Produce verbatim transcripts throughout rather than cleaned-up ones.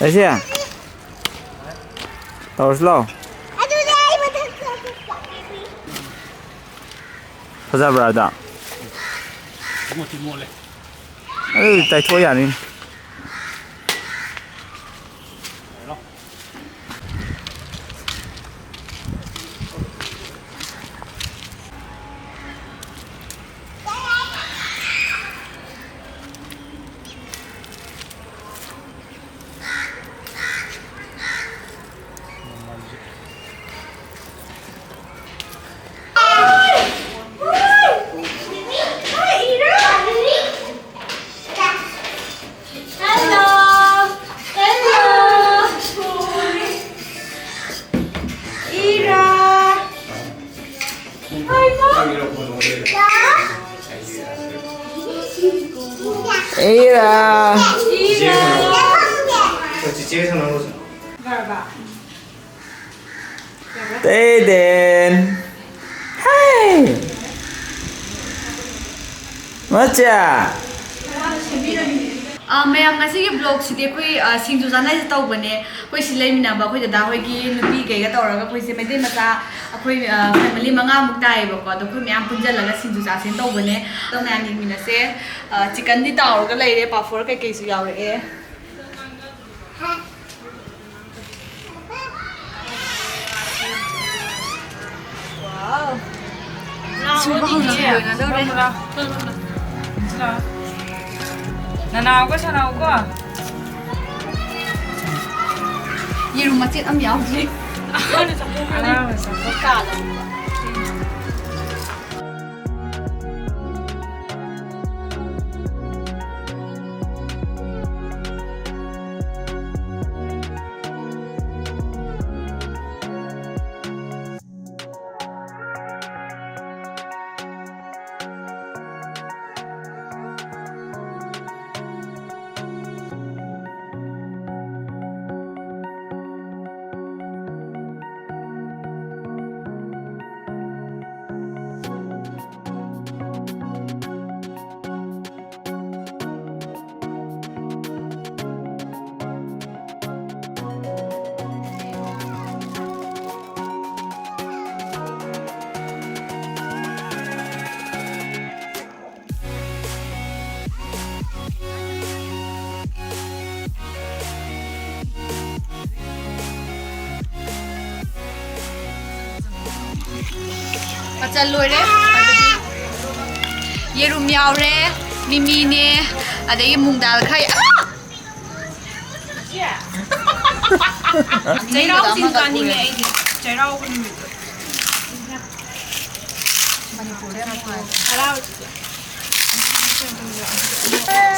ꯂꯩꯁꯦ꯫ ꯇꯧꯔꯁꯤ ꯂꯥꯛꯑꯣ꯫ ꯑꯗꯨꯗꯤ ꯑꯩ ꯃꯊꯛ ꯆꯠꯀꯦ꯫ ꯐꯖꯕ꯭ꯔꯥ ꯑꯗꯣ? ꯃꯣꯠꯇꯤ ꯃꯣꯠꯂꯦ꯫ ꯑꯗꯨꯗꯤ ꯇꯩꯊꯣꯛ ꯌꯥꯅꯤ꯫ Hello. Hello. Ira. Hi, Mom. Ira. Ira. ꯆꯤꯆꯦꯒ ꯁꯥꯟꯅꯔꯨꯁꯦ꯫ ꯇꯦꯗꯦꯟ꯫ ꯍꯦ! ꯃꯆꯥ! ꯑ, ꯃꯌꯥꯝ, ꯉꯁꯤꯒꯤ vlogꯁꯤꯗꯤ ꯑꯩꯈꯣꯏ, ꯑ, ꯁꯤꯡꯖꯨ ꯆꯥꯅꯁꯦ ꯇꯧꯕꯅꯦ꯫ ꯑꯩꯈꯣꯏ ꯁꯤ ꯂꯩꯃꯤꯟꯅꯕ ꯑꯩꯈꯣꯏ ꯗꯗꯥ ꯍꯣꯏꯒꯤ ꯅꯨꯄꯤꯈꯩꯒ ꯇꯧꯔꯒ ꯑꯩꯈꯣꯏꯁꯦ ꯃꯩꯇꯩ ꯃꯆꯥ, ꯑꯩꯈꯣꯏ, ꯑ, family ꯃꯉꯥꯃꯨꯛ ꯇꯥꯏꯌꯦꯕꯀꯣ꯫ ꯑꯗꯣ ꯑꯩꯈꯣꯏ ꯃꯌꯥꯝ ꯄꯨꯟꯁꯤꯜꯂꯒ ꯁꯤꯡꯖꯨ ꯆꯥꯁꯦꯅ ꯇꯧꯕꯅꯦ꯫ ꯑꯗꯣ ꯃꯌꯥꯝ ꯌꯦꯡꯃꯤꯟꯅꯁꯦ꯫ ꯑ, chickenꯗꯤ ꯇꯥꯎꯔꯒ ꯂꯩꯔꯦ, ꯄꯥꯐꯣꯔ ꯀꯩꯀꯩꯁꯨ ꯌꯥꯎꯔꯛꯑꯦ꯫ ꯁꯨꯕ ꯍꯧꯅ ꯂꯣꯏꯅꯗꯧꯔꯦ꯫ ꯅꯅꯥꯎꯒ ꯁꯥꯟꯅꯧꯀꯣ꯫ ꯌꯦꯔꯨꯝ ꯃꯆꯦꯠ ꯑꯃ ꯌꯥꯎꯗ꯭ꯔꯤ꯫ ꯑꯉꯥꯡꯅ ꯆꯥꯊꯣꯛ ꯀꯥꯜꯂꯕ꯫ ꯆꯜ ꯂꯣꯏꯔꯦ꯫ ꯍꯥꯏꯕꯗꯤ ꯌꯦꯔꯨꯝ ꯌꯥꯎꯔꯦ, ꯃꯤꯃꯤꯅꯦ, ꯑꯗꯒꯤ ꯃꯨꯡ ꯗꯥꯜ ꯈꯔ ꯌꯥ-, ꯑꯥ! ꯆꯩꯔꯥꯎ ꯆꯤꯡ ꯀꯥꯅꯤꯡꯉꯦ ꯑꯩꯗꯤ꯫ ꯆꯩꯔꯥꯎꯕ ꯅꯨꯃꯤꯠꯇꯣ꯫ ꯃꯅꯤꯄꯨꯔꯗ ꯌꯥꯝ ꯅꯨꯡꯉꯥꯏꯕ꯫ ꯍꯔꯥꯎ-,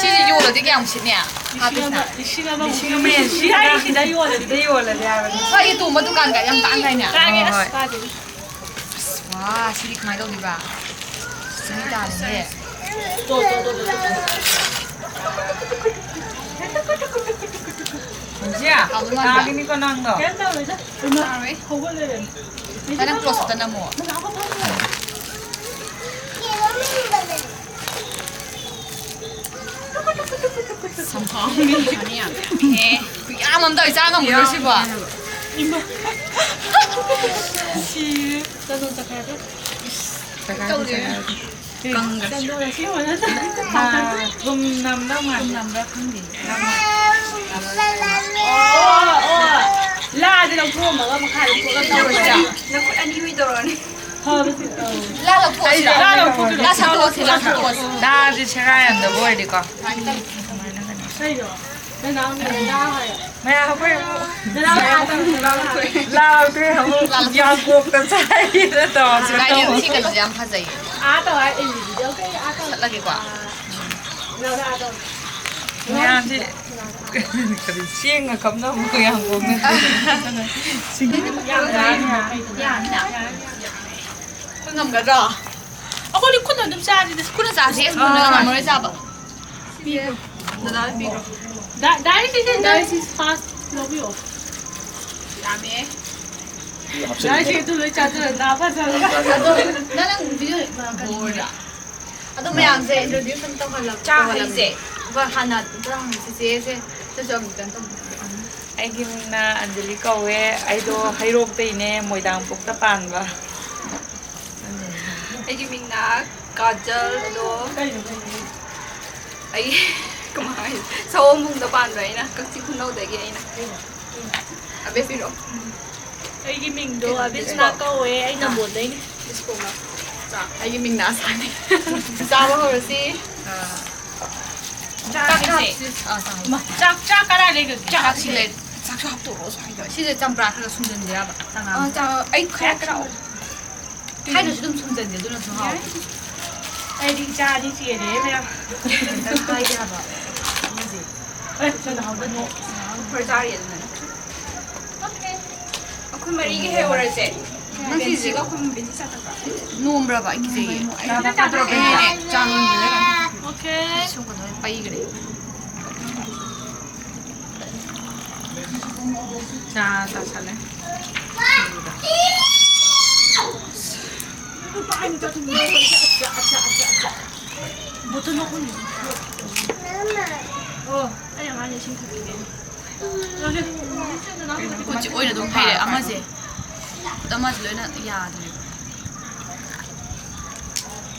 ꯁꯤꯁꯦ ꯌꯣꯜꯂꯗꯤ ꯀꯌꯥꯝ ꯁꯤꯠꯅꯤ? ꯂꯤꯁꯤꯡ ꯑꯃ, ꯂꯤꯁꯤꯡ ꯑꯃꯃꯨꯛ ꯂꯤꯁꯤꯡ ꯑꯃ ꯍꯦꯟꯅ ꯁꯤ ꯍꯥꯏꯁꯤꯗ ꯌꯣꯜꯂꯗꯤ, ꯁꯤꯗ ꯌꯣꯜꯂꯗꯤ ꯍꯥꯏꯕꯅꯤ꯫ ꯍꯣꯏ, ꯇꯣꯡꯕ ꯗꯨꯀꯥꯟꯒ ꯌꯥꯝ ꯇꯥꯡ ꯗꯥꯏꯅꯦ? ꯇꯥꯡꯉꯦ, ꯍꯣꯏ, ꯑꯁ, ꯍꯣꯏ꯫ ꯀꯥꯏꯗꯒꯤ꯫ ꯑꯁ, ꯋꯥ, ꯁꯤꯗꯤ ꯀꯃꯥꯏꯅ ꯇꯧꯗꯣꯏꯕ? ꯁꯤꯗꯤ ꯇꯥꯔꯦꯍꯦ꯫ ꯇꯣ, ꯇꯣ, ꯇꯣ, ꯇꯣ, ꯇꯣ꯫ ꯃꯣꯟꯖꯤꯌꯥ, ꯍꯥꯎꯗꯧ ꯃꯥꯟꯕ꯭ꯔꯥ? ꯇꯥꯒꯤꯅꯤꯀꯣ ꯅꯪꯗꯣ꯫ ꯀꯩꯝ ꯇꯧꯔꯣꯏꯗ꯫ ꯏꯃꯥ, ꯇꯥꯔꯣꯏ꯫ ꯍꯧꯒꯠꯂꯦ꯫ ꯁꯤꯗ ꯅꯪ close up ꯇ ꯅꯝꯃꯣ꯫ ꯃꯅꯥ ꯑꯃ ꯐꯝꯃꯦ꯫ ꯁꯝꯐꯥꯎꯅꯤ꯫ ꯌꯥꯝꯃꯦ꯫ ꯈꯨꯌꯥꯝ ꯑꯃ ꯇꯧꯔꯤ, ꯆꯥ ꯉꯝꯃꯔꯣꯏ ꯁꯤꯕꯣ꯫ ꯏꯃꯥ꯫ ꯁꯤꯔꯦ꯫ ꯆꯠꯂꯣ, ꯆꯠꯈ꯭ꯔꯦ꯫ ꯇꯧꯗꯦ꯫ ꯀꯪꯒ꯫ ꯆꯠꯂꯣ, ꯁꯤ ꯑꯣꯏꯅ ꯆꯠꯂꯣ꯫ ꯃꯥ ꯊꯨꯝ ꯅꯝꯗꯧ ꯃꯥꯜꯂꯦ꯫ ꯊꯨꯝ ꯅꯝꯕ꯭ꯔꯥ ꯈꯪꯗꯦ꯫ ꯑꯣ, ꯑꯣ꯫ ꯂꯥꯗꯤ ꯂꯧꯊꯣꯛꯑꯝꯃꯒ ꯃꯈꯥꯗ ꯊꯣꯛꯂꯛꯑꯣ꯫ ꯅꯈꯨꯠ ꯑꯅꯤ ꯍꯨꯏ ꯇꯧꯔꯅꯤ꯫ ꯐꯕꯁꯤ, ꯑꯧ꯫ ꯂꯥ ꯂꯧꯊꯣꯛꯑꯁꯤꯔꯥ? ꯂꯥ ꯂꯧꯊꯣꯛꯑꯁꯤ, ꯂꯥ ꯁꯠꯇꯣꯛꯑꯁꯤ, ꯂꯥ ꯁꯠꯇꯣꯛꯑꯁꯤ꯫ ꯂꯥꯁꯦ ꯁꯦꯒꯥꯏꯔꯝꯗꯕ ꯑꯣꯏꯔꯗꯤꯀꯣ꯫ ꯀꯩꯅꯣ? ꯅꯅꯥꯎꯅꯦ, ꯂꯥ ꯍꯥꯏꯌꯣ꯫ ꯃꯌꯥꯝ ꯑꯩꯈꯣꯏ ꯑꯃꯨꯛ ꯅꯅꯥꯎ ꯂꯥ ꯇꯧꯔꯁꯤ, ꯂꯥ ꯍꯥꯏꯌꯣ꯫ ꯂꯥ ꯂꯧꯊꯣꯛꯑꯦ ꯑꯃꯨꯛ ꯂꯥ ꯂꯧꯊꯣꯛꯑꯦ꯫ ꯌꯥꯡꯀꯣꯛꯇ ꯆꯥꯏꯌꯦꯅ ꯇꯧꯔꯁꯤ꯫ ꯁꯦꯒꯥꯏꯔꯦ, ꯁꯤ ꯀꯩꯅꯣꯁꯦ ꯌꯥꯝ ꯐꯖꯩꯌꯦ꯫ ꯑꯥ ꯇꯧ ꯍꯥꯏ, ꯑꯩ video ꯀꯩ ꯑꯥ ꯇꯧ꯫ ꯆꯠꯂꯒꯦꯀꯣ꯫ ꯃꯌꯥꯝꯁꯦ ꯀꯔꯤ ꯆꯦꯡꯒ ꯀꯞꯅꯕ ꯌꯥꯝ ꯀꯣꯡꯅ꯫ ꯌꯥꯝ ꯌꯥꯝꯃꯤ꯫ ꯑꯩꯈꯣꯏ ꯉꯝꯒꯗ꯭ꯔꯣ? ꯑꯩꯈꯣꯏꯗꯤ ꯈꯨꯠꯅ ꯑꯗꯨꯝ ꯆꯥꯁꯤꯗ꯫ ꯈꯨꯠꯅ ꯆꯥꯁꯦ, ꯁ꯭ꯄꯨꯟꯅꯒ ꯉꯝꯃꯔꯣꯏ ꯆꯥꯕ꯫ ꯄꯤꯈ꯭ꯔꯣ꯫ ꯗꯗꯥꯗ ꯄꯤꯈ꯭ꯔꯣ꯫ ꯗꯥ-, ꯗꯥꯏꯁꯤꯁꯦ, ꯗꯥꯏꯁꯤꯁ ꯐꯥꯁ ꯂꯧꯕꯤꯌꯣ꯫ ꯌꯥꯝꯃꯦ꯫ ꯗꯥꯏꯁꯤ ꯑꯗꯨ ꯂꯣꯏ ꯆꯥꯁꯤꯜꯂ ꯅꯥ ꯐꯖꯔꯦ꯫ ꯑꯗꯣ ꯅꯪ, ꯅꯪ video ꯀꯩꯅꯣ ꯕꯣꯔꯗ꯫ ꯑꯗꯣ ꯃꯌꯥꯝꯁꯦ introduce ꯑꯝ ꯇꯧꯍꯜꯂꯝ-, ꯆꯥ ꯇꯧꯍꯜꯂꯝꯁꯦ꯫ ꯍꯩꯁꯦ꯫ ꯍꯣꯏ, ꯍꯥꯟꯅ ꯑꯝꯇ ꯍꯪꯁꯤꯁꯦ, ꯁꯦ, ꯁꯤꯁꯨ ꯑꯃꯨꯛꯇꯪ ꯇꯧꯍꯜꯂꯝꯁꯦ꯫ ꯑꯩꯒꯤ ꯃꯤꯡꯅ ꯑꯟꯖꯂꯤ ꯀꯧꯋꯦ꯫ ꯑꯩꯗꯣ ꯍꯩꯔꯣꯛꯇꯩꯅꯦ, ꯃꯣꯏꯗꯥꯡꯄꯣꯛꯇ ꯄꯥꯟꯕ꯫ ꯑꯩꯒꯤ ꯃꯤꯡꯅ ꯀꯥꯖꯜ, ꯑꯗꯣ ꯑꯩ ꯀꯃꯥꯏ ꯍꯥꯏ-, ꯁꯑꯣꯝꯕꯨꯡꯗ ꯄꯥꯟꯕ ꯑꯩꯅ, ꯀꯛꯆꯤꯡ ꯈꯨꯅꯧꯗꯒꯤ ꯑꯩꯅ꯫ ꯑꯕꯦ ꯄꯤꯔꯛꯑꯣ꯫ ꯑꯩꯒꯤ ꯃꯤꯡꯗꯣ ꯑꯕꯤꯁꯅꯥ ꯀꯧꯋꯦ, ꯑꯩ ꯅꯝꯕꯣꯜꯗꯩꯅꯦ꯫ ꯗꯤꯁꯄꯣ ꯃꯥ꯫ ꯑꯩꯒꯤ ꯃꯤꯡꯅ ꯑꯁꯥꯅꯤ꯫ ꯆꯥꯕ ꯍꯧꯔꯁꯤ꯫ ꯆꯥꯛ ꯆꯥꯛꯁꯦ꯫ ꯍꯥꯞꯁꯤ꯫ ꯑꯥ, ꯆꯥꯛ ꯍꯥꯞꯁꯤ꯫ ꯃ-, ꯆꯥꯛ, ꯆꯥꯛ ꯀꯗꯥꯏ ꯂꯩꯈ꯭ꯔꯒꯦ? ꯆꯥꯛꯁꯤ ꯂꯩ꯫ ꯆꯥꯛꯁꯨ ꯍꯥꯞꯇꯣꯛꯑꯣ ꯁ꯭ꯋꯥꯏꯗ꯫ ꯁꯤꯁꯦ ꯆꯝꯄ꯭ꯔꯥ ꯈꯔ ꯁꯨꯝꯖꯤꯟꯁꯤꯔꯕ? ꯆꯉꯥꯡ꯫ ꯑꯥ, ꯆꯥ-, ꯑꯩ ꯈꯔ ꯈꯔ ꯍꯥꯏꯗ꯭ꯔꯁꯨ ꯑꯗꯨꯝ ꯁꯨꯝꯖꯤꯟꯁꯦ, ꯑꯗꯨꯅꯁꯨ ꯍꯥꯎꯋꯦ꯫ ꯑꯩꯗꯤ ꯏꯆꯥ ꯑꯅꯤ ꯆꯦꯜꯂꯦ ꯃꯌꯥꯝ꯫ ꯀꯩꯝꯇ ꯍꯥꯏꯗꯦ ꯍꯥꯏꯕ꯫ ꯑꯃꯁꯦ꯫ ꯑꯦ, ꯁꯤꯗ ꯍꯧꯒꯠꯅꯤ꯫ ꯈꯔ ꯆꯥꯔꯤ ꯑꯗꯨꯅꯅꯦ꯫ ꯑꯩꯈꯣꯏ ꯃꯔꯤꯒꯤ ꯍꯦꯛ ꯑꯣꯏꯔꯁꯦ꯫ ꯅꯪ ꯁꯤꯁꯦ ꯕꯦꯟꯁꯤꯒ ꯑꯩꯈꯣꯏ ꯕꯦꯟꯁꯤ ꯆꯥ ꯊꯛꯄ꯭ꯔꯥ? ꯅꯣꯝꯕ꯭ꯔꯕ? ꯑꯩ ꯀꯤꯖꯩꯌꯦ꯫ ꯆꯥ ꯊꯛꯀꯗ꯭ꯔꯣ? ꯑꯦ, ꯆꯥ ꯅꯣꯝꯕꯗ ꯀꯩꯅꯣ꯫ ꯑꯣꯀꯦ꯫ ꯁꯨꯝ ꯀꯩꯅꯣ ꯄꯩꯈ꯭ꯔꯦ꯫ ꯆꯥ ꯆꯥꯁꯜꯂꯦ꯫ ꯕꯣꯇꯜ ꯃꯈꯨꯝꯁꯤꯁꯨ꯫ ꯑꯣ, ꯑꯩ ꯑꯉꯥꯡꯁꯦ ꯏꯁꯤꯡ ꯊꯛꯈꯤꯒꯦ꯫ ꯈꯨꯠꯁꯦ ꯑꯣꯏꯅ ꯑꯗꯨꯝ ꯍꯩꯔꯦ, ꯑꯃꯁꯦ꯫ ꯈꯨꯠ ꯑꯃꯁꯦ ꯂꯣꯏꯅ ꯌꯥꯗ꯭ꯔꯦꯕ꯫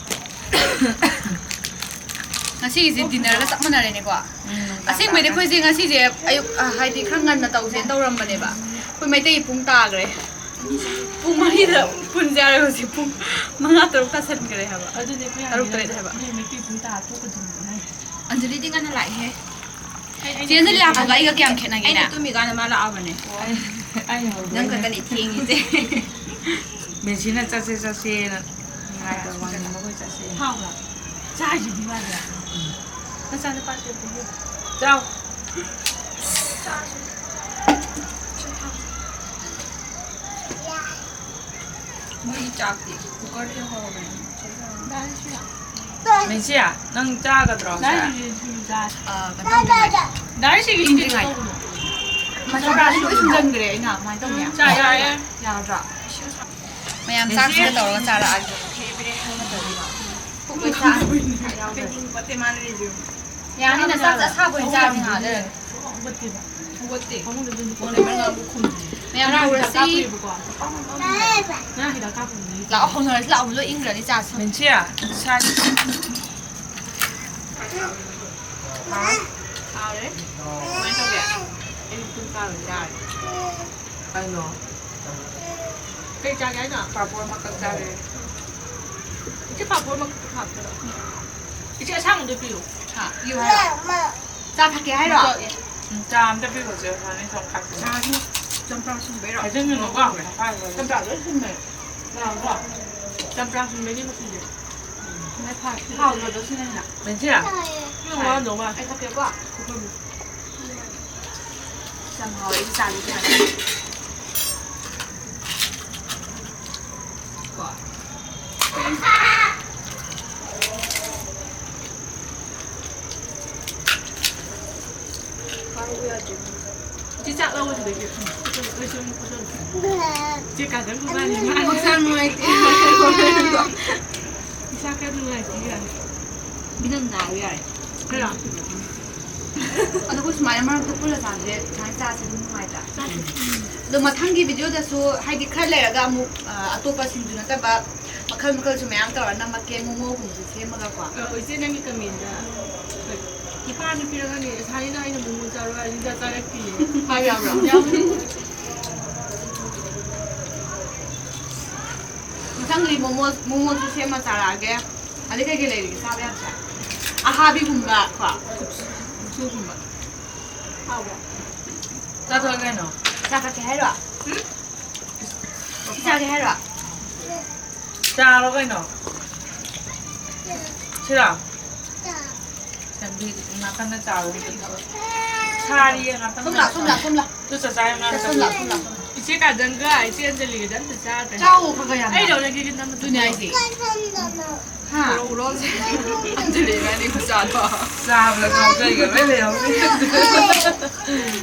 ꯉꯁꯤꯒꯤꯁꯦ ꯗꯤꯟꯅꯔꯒ ꯆꯞ ꯃꯥꯟꯅꯔꯦꯅꯦꯀꯣ꯫ ꯎꯝ, ꯑꯁꯦꯡꯕꯩꯗꯤ ꯑꯩꯈꯣꯏꯁꯦ ꯉꯁꯤꯁꯦ ꯑꯌꯨꯛ, ꯑ, ꯍꯥꯏꯗꯤ ꯈꯔ ꯉꯟꯅ ꯇꯧꯁꯦꯅ ꯇꯧꯔꯝꯕꯅꯦꯕ꯫ ꯑꯩꯈꯣꯏ ꯃꯩꯇꯩ ꯄꯨꯡ ꯇꯥꯈ꯭ꯔꯦ꯫ ꯄꯨꯡ ꯃꯔꯤꯗ ꯄꯨꯟꯁꯦ ꯍꯥꯏꯔꯒ ꯍꯧꯖꯤꯛ ꯄꯨꯡ ꯃꯉꯥ ꯇꯔꯨꯛ ꯇꯥꯁꯟꯈ꯭ꯔꯦ ꯍꯥꯏꯕ꯫ ꯑꯗꯨꯅꯦ ꯑꯩꯈꯣꯏ ꯇꯔꯨꯛ ꯇꯔꯦꯠ ꯍꯥꯏꯕ꯫ ꯅꯣꯏ ꯃꯩꯇꯩ ꯄꯨꯡ ꯇꯥ ꯇꯣꯛꯀꯗꯣꯏꯅꯤ ꯍꯥꯏ꯫ ꯑꯟꯖꯂꯤꯗꯤ ꯉꯟꯅ ꯂꯥꯛꯏꯍꯦ꯫ ꯑꯩ, ꯑꯩ ꯆꯦ ꯑꯟꯖꯂꯤ ꯂꯥꯛꯄꯒ ꯑꯩꯒ ꯀꯌꯥꯝ ꯈꯦꯠꯅꯒꯦꯅꯦ? ꯑꯩꯅ ꯇꯨꯝꯃꯤꯀꯥꯟꯗ ꯃꯥ ꯂꯥꯛꯑꯕꯅꯦ꯫ ꯑꯩ, ꯑꯩꯅ ꯍꯧꯕꯅꯦ꯫ ꯅꯪ ꯈꯛꯇꯅꯤ ꯊꯦꯡꯉꯤꯁꯦ꯫ ꯃꯦꯁꯤꯅ ꯆꯠꯁꯦ ꯆꯠꯁꯦꯅ ꯉꯥꯏꯕ ꯋꯥꯅꯤ, ꯃꯈꯣꯏ ꯆꯠꯁꯦ꯫ ꯍꯥꯎꯕ꯭ꯔꯥ? ꯆꯥꯔꯤꯁꯤꯗꯤ ꯃꯥꯗꯤ꯫ ꯅꯆꯥꯅꯨꯄꯥꯁꯨ ꯄꯤꯌꯨ꯫ ꯆꯥꯎ꯫ ꯃꯣꯏꯒꯤ ꯆꯥꯛꯇꯤ ꯀꯨꯀꯔꯗ ꯍꯧꯔꯕꯅꯦ꯫ ꯃꯦꯟꯁꯤꯌꯥ, ꯅꯪ ꯆꯥꯒꯗ꯭ꯔꯣ ꯉꯁꯥꯏ? ꯑ, ꯀꯩꯅꯣ ꯇꯧꯗ꯭ꯔꯤꯉꯩ꯫ ꯗꯥꯏꯁꯤꯒꯤ ꯏꯪꯗ꯭ꯔꯤꯉꯩ꯫ ꯃꯁꯥꯂꯥꯁꯨ ꯂꯣꯏ ꯁꯨꯝꯖꯟꯈ꯭ꯔꯦ ꯑꯩꯅ꯫ ꯀꯃꯥꯏꯅ ꯇꯧꯅꯤ? ꯆꯥ ꯌꯥꯔꯦ꯫ ꯌꯥꯔꯗ꯭ꯔꯥ? ꯃꯌꯥꯝ ꯆꯥꯛꯁꯤꯒ ꯃꯦꯟꯁꯤꯌꯥ꯫ ꯇꯧꯔꯒ ꯆꯥꯔꯛꯑꯒꯦ꯫ ꯄꯨꯛ ꯂꯣꯏ ꯆꯥꯛꯑꯅꯤ꯫ ꯌꯥꯅꯤꯅ ꯆꯥꯛ ꯑꯁꯥꯕ ꯑꯣꯏꯅ ꯆꯥꯔꯅꯤ ꯉꯥꯏꯍꯥꯛ ꯂꯩꯔꯒ꯫ ꯍꯧꯒꯠꯇꯦꯕ꯫ ꯍꯧꯒꯠꯇꯦ꯫ ꯐꯃꯨꯡꯗ ꯑꯗꯨꯝ ꯐꯣꯟ ꯂꯩꯕ꯭ꯔꯥ ꯉꯥꯡꯕ ꯈꯨꯝꯗꯦ꯫ ꯃꯌꯥꯝ ꯉꯔꯥꯡ ꯍꯤꯗꯥꯛ ꯍꯧꯔꯁꯤ꯫ ꯀꯥꯞꯄꯨꯏꯕꯀꯣ꯫ ꯉꯔꯥꯡ ꯍꯤꯗꯥꯛ ꯀꯥꯞꯄꯨꯕꯅꯦ꯫ ꯂꯥꯛꯑꯣ, ꯍꯧꯅꯔꯁꯤ ꯂꯥꯛꯑꯣ, ꯂꯣꯏ ꯏꯪꯈ꯭ꯔꯅꯤ ꯆꯥꯁꯤ꯫ ꯃꯦꯟꯁꯤꯌꯥ, ꯁꯥꯏ꯫ ꯍꯥꯎꯔꯦ꯫ ꯀꯃꯥꯏꯅ ꯇꯧꯒꯦ? ꯑꯩ ꯄꯨꯡ ꯇꯔꯥ ꯆꯥꯔꯦ꯫ ꯀꯩꯅꯣ? ꯀꯩ ꯆꯥꯒꯦ ꯍꯥꯏꯅꯣ? ꯄꯥꯄꯣꯔ ꯑꯃꯈꯛ ꯆꯥꯔꯦ꯫ ꯏꯆꯦ ꯄꯥꯐꯣꯔ ꯑꯃꯈꯛ ꯍꯥꯞꯄꯤꯔꯣ? ꯏꯆꯦ ꯑꯁꯥꯡꯕꯗꯣ ꯄꯤꯌꯨ꯫ ꯍꯥ, ꯄꯤꯌꯨ ꯍꯥꯏꯔꯣ? ꯆꯥ ꯊꯛꯀꯦ ꯍꯥꯏꯔꯣ? ꯎꯝ, ꯆꯥ ꯑꯝꯇ ꯄꯤꯈꯣꯁꯦ, ꯐꯅꯤ ꯁꯣꯝ ꯈꯥꯛꯇꯅꯤ꯫ ꯆꯥꯁꯤ, ꯆꯝꯄ꯭ꯔꯥ ꯁꯨꯝꯕꯩꯔꯣ? ꯍꯥꯏꯖꯟꯒꯅꯨꯀꯣ, ꯃꯈꯥꯗ꯫ ꯆꯝꯄ꯭ꯔꯥ ꯂꯣꯏ ꯁꯨꯝꯃꯦ꯫ ꯂꯥꯛꯑꯣꯀꯣ꯫ ꯆꯝꯄ꯭ꯔꯥ ꯁꯨꯝꯕꯩꯅꯦ ꯃꯆꯨꯁꯦ꯫ ꯍꯥꯎꯗ꯭ꯔꯣ ꯁꯤꯅ ꯍꯦꯟꯅ? ꯕꯦꯟꯁꯤꯌꯥ, ꯅꯪ ꯋꯥꯔꯝꯗꯧ ꯃꯥꯜꯂꯦ꯫ ꯑꯩ ꯊꯛꯀꯦꯀꯣ꯫ ꯌꯥꯝ ꯍꯥꯎꯋꯦ ꯑꯩꯒꯤ ꯆꯥꯗꯨꯗꯤ꯫ ꯀꯣ꯫ ꯆꯥꯛ ꯂꯧꯕꯁꯤꯗꯒꯤ꯫ ꯆꯦ ꯀꯥꯖꯜ ꯈꯨꯕꯥꯅꯤ ꯃꯥ꯫ ꯍꯛꯆꯥꯡ ꯅꯨꯡꯉꯥꯏꯇꯦ꯫ ꯏꯁꯥ ꯈꯔ ꯅꯨꯡꯉꯥꯏꯇꯦ ꯀꯥꯏꯅ꯫ ꯃꯤꯅꯝ ꯅꯥꯕ ꯌꯥꯔꯦ꯫ ꯈꯔ꯫ ꯑꯗꯣ ꯑꯩꯈꯣꯏ ꯁꯨꯃꯥꯏꯅ ꯃꯔꯛꯇ ꯄꯨꯜꯂ ꯆꯥꯕꯁꯦ, ꯁꯨꯃꯥꯏꯅ ꯆꯥꯁꯦ ꯑꯗꯨꯝ ꯅꯨꯡꯉꯥꯏꯇ꯭ꯔꯥ? ꯑꯗꯣ ꯃꯊꯪꯒꯤ ꯚꯤꯗꯤꯑꯣꯗꯁꯨ, ꯍꯥꯏꯗꯤ, ꯈꯔ ꯂꯩꯔꯒ ꯑꯃꯨꯛ, ꯑ, ꯑꯇꯣꯞꯄ ꯁꯤꯡꯖꯨ ꯅꯠꯇꯕ ꯃꯈꯜ ꯃꯈꯜꯁꯨ ꯃꯌꯥꯝ ꯇꯧꯔ ꯅꯝꯃꯛꯀꯦ, ꯃꯣꯃꯣꯒꯨꯝꯕꯁꯨ ꯁꯦꯝꯃꯒꯀꯣ꯫ ꯑ, ꯏꯆꯦ, ꯅꯪꯒꯤ ꯀꯃꯦꯟꯗ ꯅꯨꯄꯥ ꯅꯨꯄꯤꯔ ꯈꯪꯗꯦ, ꯁꯥꯅꯤꯅ ꯑꯩꯅ ꯃꯣꯃꯣ ꯆꯥꯔꯣꯏ, ꯑꯗꯨꯗ ꯆꯥꯔꯛꯇꯦ ꯍꯥꯏꯕ ꯌꯥꯕ꯭ꯔꯥ? ꯌꯥꯎꯕꯅꯦ꯫ ꯃꯊꯪꯗꯤ ꯃꯣꯃꯣ, ꯃꯣꯃꯣꯁꯨ ꯁꯦꯝꯃ ꯆꯥꯔꯛꯑꯒꯦ꯫ ꯑꯗꯩ ꯀꯩꯀꯩ ꯂꯩꯔꯤꯒꯦ ꯆꯥꯕ ꯌꯥꯕꯁꯦ? ꯑꯍꯥꯕꯤꯒꯨꯝꯕ ꯀꯣ? ꯀꯨꯞꯁꯨꯒꯨꯝꯕ꯫ ꯍꯥꯎꯕ꯭ꯔꯥ? ꯆꯥꯊꯣꯛꯑꯦ ꯀꯩꯅꯣ꯫ ꯆꯥ ꯊꯛꯀꯦ ꯍꯥꯏꯔꯣ? ꯎꯝ? ꯁꯤ ꯆꯥꯒꯦ ꯍꯥꯏꯔꯣ? ꯆꯥꯔꯣ ꯀꯩꯅꯣ꯫ ꯁꯤꯔꯣ? ꯆꯟꯕꯤ, ꯉꯥꯛꯇꯪꯅ ꯆꯥꯔꯣ꯫ ꯁꯥꯔꯤꯌꯦ, ꯉꯥꯛꯇꯪ ꯁꯣꯝ ꯂꯥꯛ, ꯁꯣꯝ ꯂꯥꯛ, ꯁꯣꯝ ꯂꯥꯛ꯫ ꯇꯨ ꯆꯥꯆꯥ ꯌꯥꯝ ꯁꯣꯝ ꯂꯥꯛ, ꯁꯣꯝ ꯂꯥꯛ, ꯁꯣꯝ ꯂꯥꯛ꯫ ꯏꯆꯦ ꯀꯥꯖꯜꯒ ꯏꯆꯦ ꯑꯟꯖꯂꯤꯒꯗꯤ ꯑꯝꯇ ꯆꯥꯗ꯭ꯔꯦ꯫ ꯆꯥꯎꯋꯣ ꯈꯔ ꯈꯔ ꯌꯥꯝꯅ꯫ ꯑꯩ ꯂꯧꯔꯒꯦ ꯅꯪ ꯑꯗꯨꯅꯦ ꯍꯥꯏꯁꯦ꯫ ꯍꯥ? ꯎꯔꯣ, ꯎꯔꯣ꯫ ꯑꯟꯖꯂꯤ ꯏꯕꯥꯅꯤ ꯈꯨꯆꯥꯗꯣ꯫ ꯆꯥꯕꯗ ꯉꯥꯎꯖꯩꯒ ꯂꯣꯏ ꯂꯩꯍꯧꯔꯤ꯫ ꯎꯝ,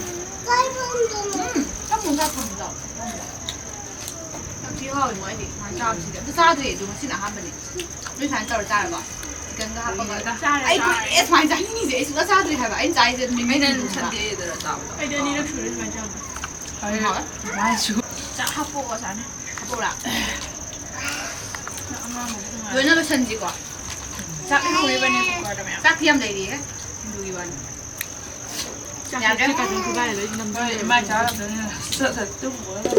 ꯆꯥꯃꯨꯟ ꯆꯥ ꯐꯪꯗ꯭ꯔꯣ? ꯌꯥꯝ ꯊꯤ ꯍꯥꯎꯋꯦ ꯃꯣꯏꯗꯤ ꯁꯨꯃꯥꯏꯅ ꯆꯥꯕꯁꯤꯗꯤ꯫ ꯑꯝꯇ ꯆꯥꯗ꯭ꯔꯤ ꯑꯩꯁꯨ, ꯉꯁꯤꯅ ꯑꯍꯥꯟꯕꯅꯤ꯫ ꯅꯣꯏ ꯁꯨꯃꯥꯏꯅ ꯇꯧꯔ ꯆꯥꯔꯕꯣ? ꯆꯤꯛꯀꯟꯒ ꯍꯥꯞꯄꯒ꯫ ꯆꯥꯔꯦ, ꯑꯩ ꯆꯥꯔꯦ꯫ ꯀꯨꯏꯔꯦ ꯁꯨꯃꯥꯏꯅ ꯆꯥꯅꯤꯡꯉꯤꯁꯦ꯫ ꯑꯩ ꯁꯨꯡꯆꯥ ꯆꯥꯗ꯭ꯔꯤ ꯍꯥꯏꯕ꯫ ꯑꯩꯅ ꯆꯥꯔꯤꯁꯦ ꯃꯤꯃꯤ ꯑꯩꯅ ꯁꯤꯡꯖꯨꯒꯨꯝꯕ꯫ ꯁꯟꯗꯦꯗꯔ ꯆꯥꯕꯗꯣ꯫ ꯑꯩꯗꯤ ꯑꯅꯤꯔꯛ ꯁꯨꯔꯦ ꯁꯨꯃꯥꯏꯅ ꯆꯥꯕ꯫ ꯍꯥꯎꯋꯦ? ꯃꯥꯁꯨ꯫ ꯆꯥꯛ ꯍꯥꯞꯄꯛꯑꯣ ꯆꯥꯅꯤ꯫ ꯍꯥꯞꯄꯛꯎꯔꯥ? ꯆꯥꯛ ꯑꯉꯥꯡꯕꯗꯨꯁꯨ ꯉꯥꯏꯔꯦ꯫ ꯂꯣꯏꯅ ꯂꯣꯏꯁꯟꯁꯤꯀꯣ꯫ ꯆꯥꯛ ꯂꯩꯍꯧꯔꯤꯕꯅꯦ ꯀꯨꯀꯔꯗ ꯃꯌꯥꯝ꯫ ꯆꯥꯛꯇꯤ ꯌꯥꯝ ꯂꯩꯔꯤꯌꯦ꯫ ꯑꯗꯨꯒꯤ ꯋꯥꯅꯤ꯫ ꯌꯥꯗ꯭ꯔꯦ꯫ ꯍꯣꯏ, ꯏꯃꯥꯏ ꯆꯥꯔꯗꯣꯏꯅꯤ꯫ ꯁꯠ ꯁꯠ ꯇꯨꯝꯃꯨꯔꯒ꯫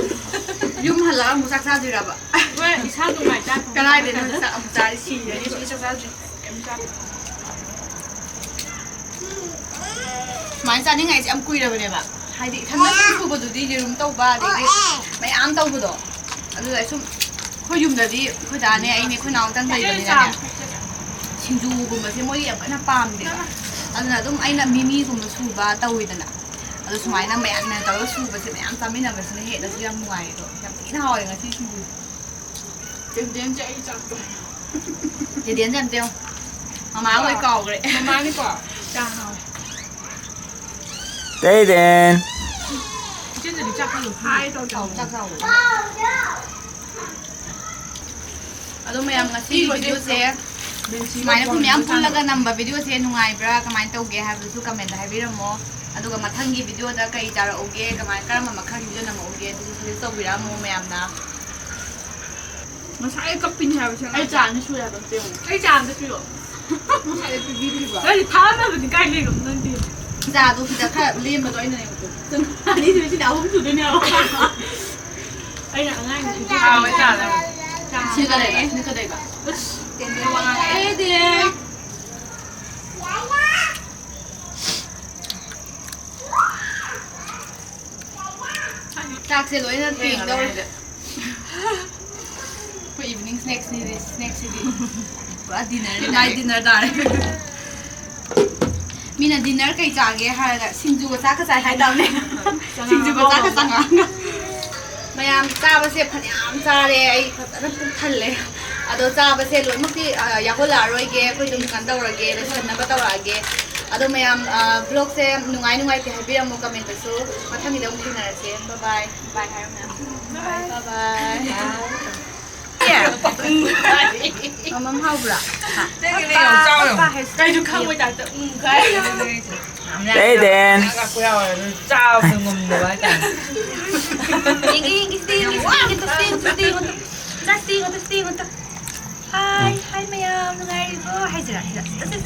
ꯌꯨꯝ ꯍꯜꯂꯛꯑ ꯑꯃꯨꯛ ꯆꯥꯛ ꯆꯥꯗꯣꯏꯔꯕ? ꯍꯣꯏ, ꯏꯁꯥ ꯅꯨꯡꯉꯥꯏ ꯆꯥꯛ ꯊꯣꯡꯕ ꯀꯗꯥꯏꯗꯅꯣ ꯃꯇꯝꯗ꯫ ꯆꯥꯛ ꯑꯃꯨꯛ ꯆꯥꯔꯤ ꯁꯤꯔꯦ꯫ ꯑꯩ ꯆꯥꯛ ꯆꯥꯗ꯭ꯔꯤ꯫ ꯀꯩꯝ ꯆꯥꯗ꯭ꯔꯤ꯫ ꯁꯨꯃꯥꯏꯅ ꯆꯥꯅꯤꯡꯉꯥꯏꯁꯦ ꯌꯥꯝ ꯀꯨꯏꯔꯕꯅꯦꯕ꯫ ꯍꯥꯏꯗꯤ ꯏꯊꯟꯗ ꯁꯨꯝ ꯁꯨꯕꯗꯨꯗꯤ ꯌꯦꯔꯨꯝ ꯇꯧꯕ ꯑꯗꯒꯤ ꯃꯌꯥꯝ ꯇꯧꯕꯗꯣ꯫ ꯑꯗꯨꯗ ꯁꯨꯝ ꯑꯩꯈꯣꯏ ꯌꯨꯝꯗꯗꯤ ꯑꯩꯈꯣꯏ ꯗꯥꯅꯦ ꯑꯩꯅꯦ ꯑꯩꯈꯣꯏ ꯅꯥꯎꯇꯪ ꯂꯩꯕꯅꯤꯅꯅꯦ꯫ ꯁꯤꯡꯖꯨꯒꯨꯝꯕꯁꯦ ꯃꯣꯏꯗꯤ ꯌꯥꯝ ꯀꯟꯅ ꯄꯥꯝꯗꯦꯕ꯫ ꯑꯗꯨꯅ ꯑꯗꯨꯝ ꯑꯩꯅ ꯃꯤꯃꯤꯒꯨꯝꯕ ꯁꯨꯕ ꯇꯧꯋꯤꯗꯅ꯫ ꯑꯗꯣ ꯁꯨꯃꯥꯏꯅ ꯃꯌꯥꯝ ꯃꯌꯥꯝ ꯇꯧꯔꯒ ꯁꯨꯕꯁꯦ ꯃꯌꯥꯝ ꯆꯥꯃꯤꯟꯅꯕꯁꯤꯅ ꯍꯦꯟꯅꯁꯨ ꯌꯥꯝ ꯅꯨꯡꯉꯥꯏꯌꯦ꯫ ꯑꯗꯣ ꯌꯥꯝ ꯊꯤꯅ ꯍꯥꯎꯋꯦ ꯉꯁꯤ ꯁꯤꯡꯖꯨꯁꯦ꯫ ꯌꯦꯟꯗꯦꯝꯁꯦ ꯑꯩ ꯆꯥꯛꯇꯣ꯫ ꯌꯦꯟꯗꯦꯝꯁꯦ ꯑꯝꯇ ꯌꯦꯡꯉꯣ꯫ ꯃꯃꯥ ꯍꯣꯏ ꯀꯥꯎꯈ꯭ꯔꯦ꯫ ꯃꯃꯥꯅꯤꯀꯣ꯫ ꯆꯥ ꯍꯥꯎꯋꯦ꯫ ꯇꯩꯗꯦꯟ꯫ ꯏꯆꯦꯅꯗꯤ ꯆꯥꯛ ꯈꯔ ꯂꯧꯁꯤꯜꯂꯨ꯫ ꯍꯥꯏ ꯇꯧ ꯇꯧ꯫ ꯆꯥꯛ ꯆꯥꯎ꯫ ꯑꯗꯣ ꯃꯌꯥꯝ ꯉꯁꯤꯒꯤ ꯁꯤꯒꯤꯁꯦ ꯚꯤꯗꯤꯑꯣꯁꯦ ꯁꯨꯃꯥꯏꯅ ꯑꯩꯈꯣꯏ ꯃꯌꯥꯝ ꯄꯨꯜꯂꯒ ꯅꯝꯕ ꯚꯤꯗꯤꯑꯣꯁꯦ ꯅꯨꯡꯉꯥꯏꯕ꯭ꯔꯥ, ꯀꯃꯥꯏꯅ ꯇꯧꯒꯦ ꯍꯥꯏꯕꯗꯨꯁꯨ ꯀꯃꯦꯟꯇ ꯍꯥꯏꯕꯤꯔꯝꯃꯣ꯫ ꯑꯗꯨꯒ ꯃꯊꯪꯒꯤ ꯚꯤꯗꯤꯑꯣꯗ ꯀꯔꯤ ꯆꯥꯔꯛꯎꯒꯦ, ꯀꯃꯥꯏ, ꯀꯔꯝꯕ ꯃꯈꯜꯒꯤ ꯚꯤꯗꯤꯑꯣ ꯅꯝꯃꯛꯎꯒꯦ ꯑꯗꯨꯁꯨ ꯁꯖꯦꯁ ꯇꯧꯕꯤꯔꯛꯑꯝꯃꯣ ꯃꯌꯥꯝꯅ꯫ ꯉꯁꯥꯏ ꯀꯞꯄꯤꯅꯤ ꯍꯥꯏꯕꯁꯦ꯫ ꯑꯩ ꯆꯥ ꯑꯅꯤ ꯁꯨꯔꯦ ꯍꯥꯏꯕ ꯑꯝꯇ ꯌꯦꯡꯉꯨ꯫ ꯑꯩ ꯆꯥ ꯑꯝꯇ ꯄꯤꯔꯛꯑꯣ꯫ ꯉꯁꯥꯏ ꯄꯤꯕꯤꯗ꯭ꯔꯤꯕ? ꯅꯪꯗꯤ ꯊꯥꯛꯑꯝꯃꯕꯅꯤ ꯀꯥꯏ ꯂꯩꯈ꯭ꯔꯕ ꯅꯪꯗꯤ? ꯆꯥꯗꯣ ꯁꯤꯗ ꯈꯔ ꯂꯦꯝꯕꯗꯣ ꯑꯩꯅ ꯌꯦꯡꯉꯨ꯫ ꯑꯅꯤꯁꯤꯅ ꯁꯤꯅ ꯑꯍꯨꯝ ꯁꯨꯗꯣꯏꯅꯦꯕ꯫ ꯑꯩꯅ ꯑꯉꯥꯡꯒꯤ ꯄꯤꯖꯕꯅꯤ꯫ ꯍꯥꯎꯋꯦ ꯆꯥꯗꯣ꯫ ꯆꯥ ꯁꯤꯅ ꯀꯗꯩꯕ? ꯁꯤꯅ ꯀꯗꯩꯕ? ꯑꯁ, ꯇꯦꯟꯗꯦꯟ ꯋꯥ ꯉꯥꯡꯉꯦ꯫ ꯑꯦ, ꯇꯦꯟꯗꯦꯟ꯫ ꯆꯥꯛꯁꯦ ꯂꯣꯏꯅ ꯊꯦꯡꯗꯧꯔꯦ꯫ ꯑꯩꯈꯣꯏ evening snacks ꯅꯤꯗꯤ, snacks ꯁꯤꯗꯤ ꯄꯨꯔꯥ dinner ꯅꯤ, night dinner ꯇꯥꯔꯦ꯫ ꯃꯤꯅ dinner ꯀꯩ ꯆꯥꯒꯦ ꯍꯥꯏꯔꯒ ꯁꯤꯡꯖꯨꯒ ꯆꯥꯛꯀ ꯆꯥꯏ ꯍꯥꯏꯗꯕꯅꯦ꯫ ꯁꯤꯡꯖꯨꯒ ꯆꯥꯛꯀ ꯆꯉꯥꯡꯒ꯫ ꯃꯌꯥꯝ ꯆꯥꯕꯁꯦ ꯐꯅꯌꯥꯝ ꯆꯥꯔꯦ, ꯑꯩ ꯐꯖꯅ ꯄꯨꯛ ꯊꯜꯂꯦ꯫ ꯑꯗꯣ ꯆꯥꯕꯁꯦ ꯂꯣꯏꯅꯃꯛꯇꯤ, ꯑ, ꯌꯥꯎꯍꯜꯂꯛꯑꯔꯣꯏꯒꯦ, ꯑꯩꯈꯣꯏ ꯑꯗꯨꯝ ꯀꯩꯅꯣ ꯇꯧꯔꯒꯦ, ꯂꯣꯏꯁꯟꯅꯕ ꯇꯧꯔꯛꯑꯒꯦ꯫ ꯑꯗꯣ ꯃꯌꯥꯝ, ꯑ, vlog ꯁꯦ ꯅꯨꯡꯉꯥꯏ ꯅꯨꯡꯉꯥꯏꯇꯦ ꯍꯥꯏꯕꯤꯔꯝꯃꯣ comment ꯇꯁꯨ꯫ ꯃꯊꯪꯒꯤꯗ ꯑꯃꯨꯛ ꯊꯦꯡꯅꯔꯁꯦ꯫ Bye bye꯫ Bye ꯍꯥꯏꯔꯣ ꯃꯌꯥꯝ꯫ Bye bye꯫ ꯃꯃꯝ ꯍꯥꯎꯕ꯭ꯔꯥ? ꯅꯪꯒꯤꯅꯦ ꯌꯥꯝ ꯆꯥꯎ ꯌꯥꯝ꯫ ꯀꯩꯁꯨ ꯈꯪꯕꯩ ꯇꯥꯏꯞꯇ ꯎꯝ ꯀꯥꯏ꯫ ꯇꯩꯗꯦꯟ꯫ ꯆꯥꯕꯗ ꯉꯝꯗꯕ ꯍꯥꯏꯇꯥꯔꯦ꯫ ꯌꯦꯡꯒꯦ, ꯌꯦꯡꯒꯦ, ꯁꯤꯗ ꯌꯦꯡꯒꯦ, ꯁꯤꯗ ꯌꯦꯡꯒꯦ, ꯁꯤꯗ ꯌꯦꯡꯒꯦ, ꯁꯤꯗ ꯌꯦꯡꯒꯦ꯫ ꯆꯥꯛꯁꯤꯗ ꯌꯦꯡꯉꯣ, ꯁꯤꯗ ꯌꯦꯡꯉꯣ꯫ Hi, hi ꯃꯌꯥꯝ, ꯅꯨꯡꯉꯥꯏꯔꯤꯕꯣ? ꯍꯥꯏꯁꯤꯔꯥ, ꯁꯤꯗ, ꯁꯤꯗ, ꯁꯤꯗ,